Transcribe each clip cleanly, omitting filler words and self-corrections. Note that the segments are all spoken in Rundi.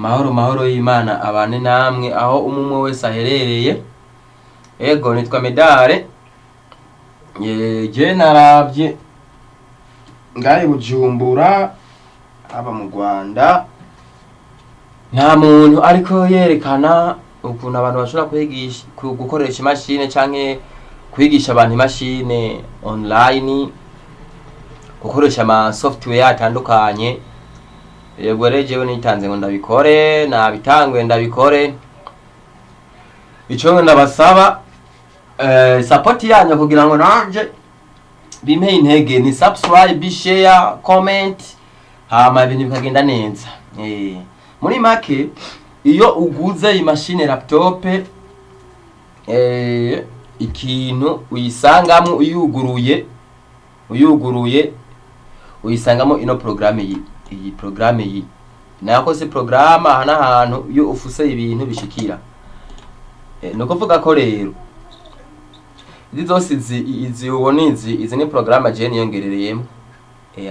Mahoro mahoro y'Imana abane namwe aho umwe wese aherereye. Ego, nitwa Medare. Je naravye ngahe Bujumbura, haba mu Rwanda, nta muntu ariko yerekana ukuntu abantu bashobora kwigisha gukoresha imashine canke kwigisha abantu imashine online, gukoresha ama software atandukanye. Yego, rero jewe nitanze ngo ndabikore, nabitanguye ndabikore. Ico ndabasaba, support yanyu kugira ngo nanje bimpe intege, ni subscribe, share, comment, hama ibintu bikagenda neza. Muri make, iyo uguze imashine laptop, ikintu uyisangamwo uyuguruye uyisangamo ino programme iyi, iyi programme iyi nako si programme, aha n'ahantu iyo ufuse ibintu bishikira. Ni ukuvuga ko rero izi zose, izi ubona, izi ni programme je niyongerereyemo,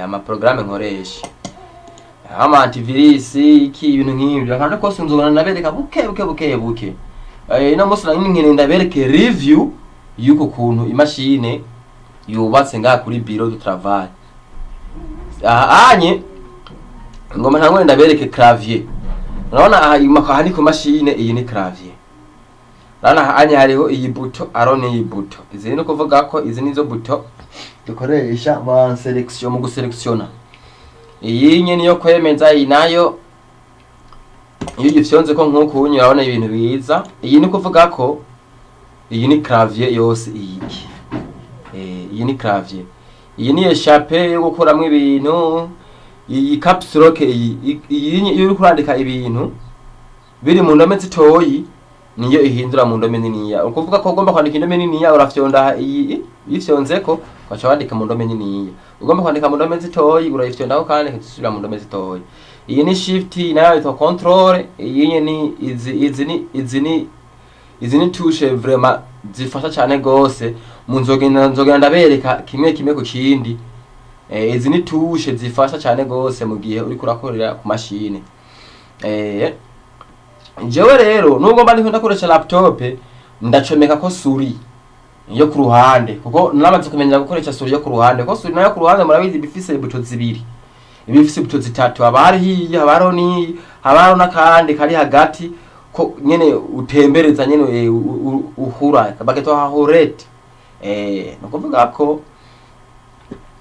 ama programme nkoresha, ama antivirus, iki, ibintu nk'ibyo. Akantu kose nzobona nabereka buke buke buke buke. Ino munsi nari nkeneye ndabereke review y'uko kuntu imashine yubatse ngaha kuri bureau de travail. Aha anye ngoma ntangure ndabereke clavier. Urabona aha, aha ni ku mashine, iyi ni clavier. Urabona aha anye hariho iyi bouton, aro n'iyi bouton. Izi ni ukuvuga ko izi nizo bouton dukoresha mu selection, mu guselektiona. Iyi nye niyo kwemeza, iyi nayo iyo ugifyonze ko nk'uku unye urabona ibintu biza. Iyi ni kuvuga ko iyi ni clavier yose iyi. Iyi ni clavier. Iyi ni échappe yo gukuramwo ibintu. Iyi caps lock, iyi iyo uriko urandika ibintu biri mu ndome zitoyi, niyo ihindura mu ndome niniya. Ukuvuga ko ugomba kwandika indome niniya, urafyonda iyi, uyifyonzeko ugaca wandika mu ndome niniya. Ugomba kwandika mu ndome zitoyi, urayifyondako kandi ikazisubira mu ndome zitoyi. Iyi ni shift, nayo yitwa control. Iyi ni izi izi ni touche vraiment zifasha cyane gose. Mu nzogenda ndabereka kimwe kimwe ku kindi. Izi ni touche zifasha cyane gose mu gihe uriko urakorera ku mashine. Jewe rero nubwo mba ndiko ndakoresha laptop, ndacomeka ko souris yo ku ruhande, kuko namaze kumenya gukoresha souris yo ku ruhande, kuko souris nayo ku ruhande murabizi ibifise bouton zibiri, ibifise bouton zitatu. Haba hariho iyi, haba hariho n'iyi, haba hariho n'akandi kari hagati ko nyene utembereza nyene, uhura bakitwa roulette. No kuvuga ko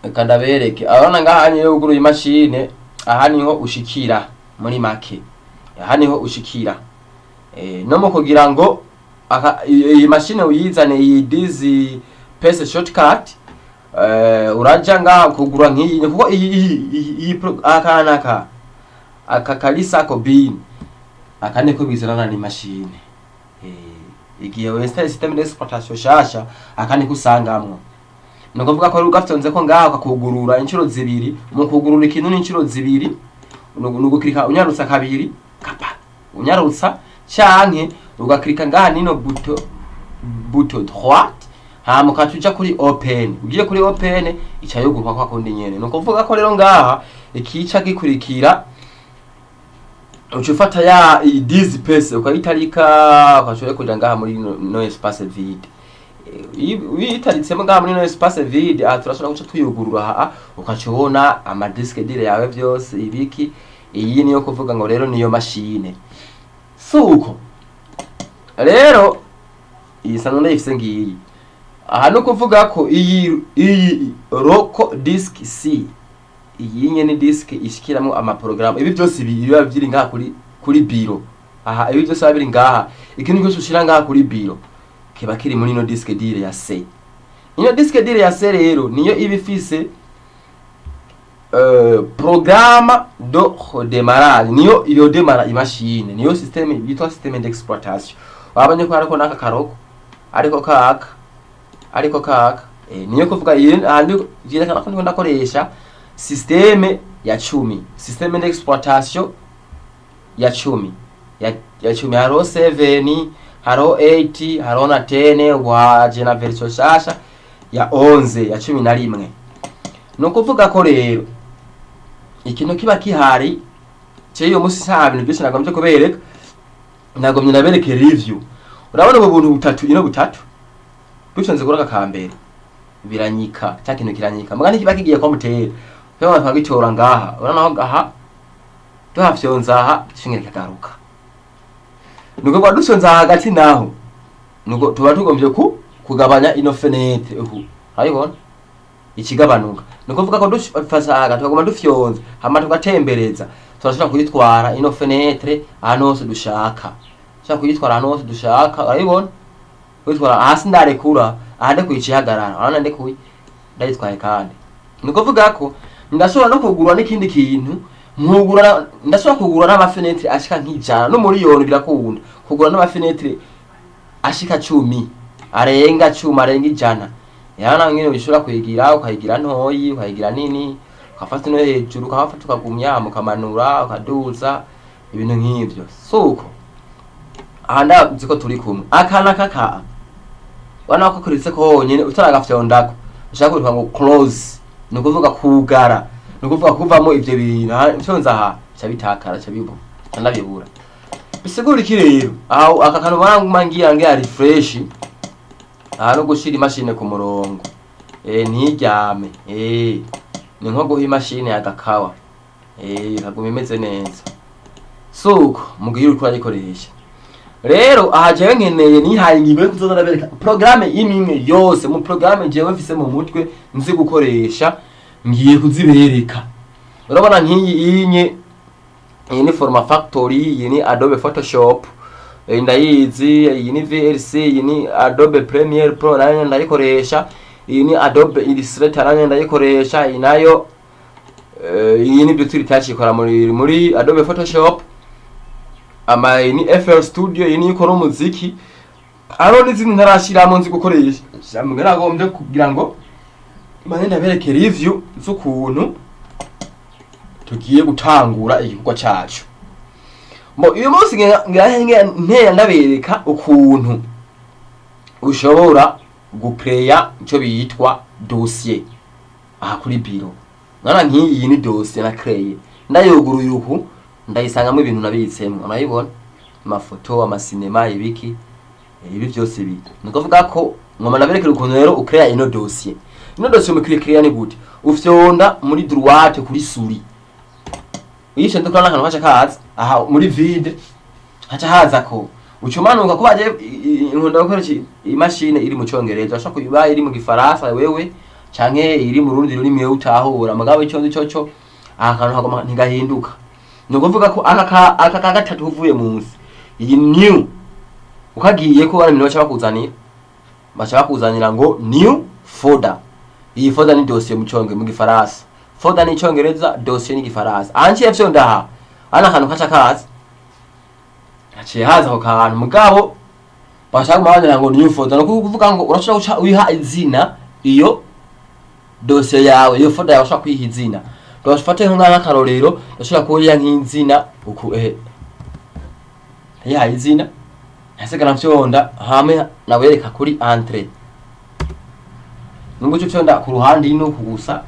reka ndabereke. Abana ngaha niyo wuguruye imashine, aha niho ushikira. Muri make, aha niho ushikira. No mu kugira ngo iyi mashine uyizane, iyi This PC shortcut, uraja ngaha kugura nk'iyi, kuko iyi aka naka aka karisa bin aka niko bizanana n'imashine. Igihe winstalle système d'exploitation shasha, aka niko usangamwo. Ni ukuvuga ko ugafyonze ko ngaha ukakugurura inshuro zibiri. Mu kugurura ikintu n'inshuro zibiri, ni ugukirika unyarutsa kabiri kapa unyarutsa, canke ugakirika ngaha nino bouton droite, hama ukaca uja kuri open. Ugiye kuri open, ica yuguruka kwa kundi nyene. Ni ukuvuga ko rero ngaha ikica gikurikira, uca ufata ya iyi This PC ukayitarika, ukaca kuja ngaha muri no espace vide. Iyo uyitaritsemo ngaha muri no espace vide, aha turashobora guca tuyugurura aha, ukaca ubona ama disque dur yawe vyose ibiki. Iyi niyo kuvuga ngo rero niyo mashine. Suko rero iyi sanzwe ndayifise ngiyi aha. No kuvuga ko iyi local disk C, iyi nyene disk ishikiramwo ama programme, ibi byose ibi biba biri ngaha kuri bureau aha. Ibi byose biba biri ngaha. Ikintu cyose ushira ngaha kuri bureau kiba kiri muri ino disque dur ya C. Ino disque dur ya C rero niyo iba ifise programme de redémarrage, niyo iyo démarra imashine, niyo système yitwa système d'exploitation. Wabonye ko hariko n'aka karoko ariko kaka, ariko kaka, niyo kuvuga iyi ahandi vyerekana ko ndiko ndakoresha système ya 10, système d'exploitation ya 10, ya 10. Hariho 7, hariho 8, hariho na 10. Ubu haje na version shasha ya 11, ya 11. Ni ukuvuga ko rero ikintu kiba kihari Cyo uyu munsi nta bintu byinshi nagombye kubereka, nagomye nabereke review. Urabona ubu buntu butatu, ino butatu duconze kuri aka kambere biranyika, cya kintu kiranyika, muga ntikiba kigiye kwa mutera rero twagitora ngaha. Urabona aho ngaha tuhafyonza aha gishingire kagaruka, nuko kwa dufyonza hagati naho nuko tuba tugombye ku kugabanya ino fenêtre uku, urayibona ikigabanuka. Nuko vuga ko dufasa hagati tukaguma dufyonza hama tugatembereza, turashobora kuyitwara ino fenêtre ahantu hose dushaka, ushobora kuyitwara ahantu hose dushaka. Urayibona kuyitwara hasi, ndarekura aha ndekuye ihagarara. Urabona ndekuye ndayitwaye, kandi ni ukuvuga ko ndashobora no kugura n'ikindi kintu nkugura, ndashobora kugura n'ama fenêtres ashika nk'ijana n'umuriyoni, birakunda kugura n'ama fenêtres ashika 10, arenga 10, arenga 100. Yana ngene ushobora kuyigira, ukayigira ntoyi, ukayigira nini, ukafata no hejuru ukahafata, ukagumya, ukamanura, ukaduza, ibintu nk'ivyo. Suko aha ndazi ko turi kumwe. Aka nakaka wana ko kuritse ko honyene utaragafyondako ushaka kwitwa ngo close, ni ukuvuga kugara, ni ukuvuga kuvamo ivyo bintu. Mfyonza aha bica bitakara, bica bibura, ca ndabibura. Bisigura iki rero? Aho aka kantu baranguma ngira ngira refresh aha no gushira imashini ku murongo, ntiryame, ni nko guha imashini agakawa, ikaguma imeze neza. Suko mu gihe uriko urayikoresha rero, aha jewe nkeneye nihaye ingingo yo kuzoza ndabereka programme imwe yose mu programme jewe mfise mu mutwe nzi gukoresha, ngiye kuzibereka. Urabona nk'iyi inye, iyi ni Format Factory, iyi ni Adobe Photoshop, iyi ndayizi, iyi ni VLC, iyi ni Adobe Premiere Pro nayo ndayikoresha, iyi ni Adobe Illustrator nayo ndayikoresha, iyi nayo iyi ni Beauty Retouch ikora muri Adobe Photoshop, ama iyi ni FL Studio, iyi ni ikora umuziki. Hariho n'izindi ntarashiramo nzi gukoresha, mbwa nagombye kugira ngo mane ndabereke review z'ukuntu tugiye gutangura igikorwa cacu. Mo uyu munsi ngira ntera ndabereka ukuntu ushobora gucreya ico bitwa dossier aha kuri biro. Nana nk'iyi ni dossier na créé, ndayuguruye uku ndayisangamo ibintu nabitsemwo, urayibona, amafoto, amasinema, ibiki, ibi byose bi. Ni ukuvuga ko ngoma ndaberekera ukuntu rero ucreya ino dossier. Ino dossier mu kuyicreya ni gute? Ufyonda muri droite kuri souris, iyo ufyonda kuri akantu kaca kaza aha muri vide, haca haza ko ucumanuka kuba je nkunda gukoresha imashini iri mu Congereza, urashobora kuba iri mu Gifaransa wewe canke iri mu rundi rurimi wewe utahura, mugabo ico nzi coco aha kantu hagoma ntigahinduka. Ni ukuvuga ko aka ka gatatu uvuye munsi, iyi new, ukagiye ko bana baca bakuzanira, baca bakuzanira ngo new folder. Iyi folder ni dossier mu conge mu Gifaransa, folder ni Icongereza, dossier ni Gifaransa. Anciye vyo ndaha ana akantu kaca kaza, haciye haza ako kantu, mugabo bashaka kumabandira ngo new folder, no kuvuga ngo urashobora guca uyiha izina iyo dossier yawe, iyo folder yawe ushobora kuyiha izina. Dufate nko nk'akarorero, ndashobora kuyiha nk'izina uku, yahaye izina, ntasigara mfyonda hamwe nawereka kuri entrée. Nubwo uca ufyonda ku ruhande ino gusa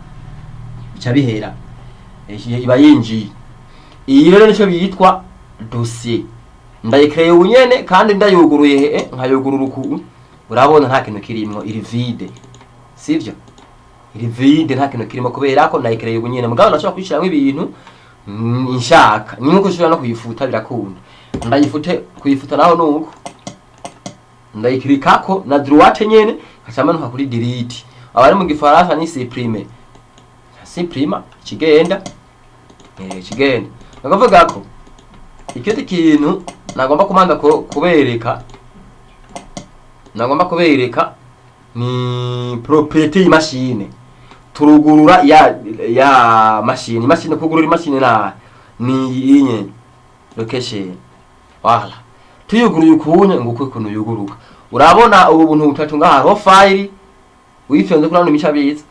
bica bihera, iba yinjiye. Iyi rero nico bitwa dossier. Ndayicreye ubu nyene kandi ndayuguruye, nkayugurura uku, urabona nta kintu kirimwo, iri vide, sivyo? Iri vide, nta kintu kirimo kubera ko ndayicreye ubu nyene, mugabo ndashobora kuyishiramwo ibintu nshaka. Ni nkuko ushobora no kuyifuta, birakunda. Ndayifute, kuyifuta naho nuko ndayiklikako na droite nyene, nkaca manuka kuri delete, abari mu Gifaransa ni supprimer, supprima ikigenda, ikigenda. Ndakuvuga ko ikindi kintu nagomba kumanza kubereka, nagomba kubereka ni propriété y'imashine. Turugurura ya mashine, imashine, kugurura imashine na ni iyi nyene location. Wala tuyuguruye ukunye ngo uko ukuntu yuguruka, urabona ubu buntu butatu ngaha, hariho file, wifyonze kuri hano imica biza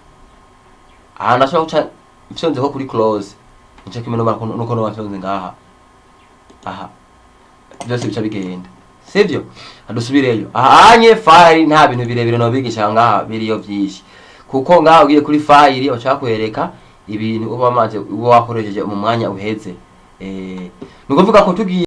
aha, ndashobora guca mfyonze ko kuri close, nico kimwe nuko noba mfyonze ngaha aha, byose bica bigenda, sivyo? Adusubireyo aha anye file, nta bintu birebire nobigisha ngaha biriyo vyinshi, kuko ngaha ugiye kuri file baca bakwereka ibintu uba wamaze, uba wakoresheje mu mwanya uheze. Ni ukuvuga ko tugiye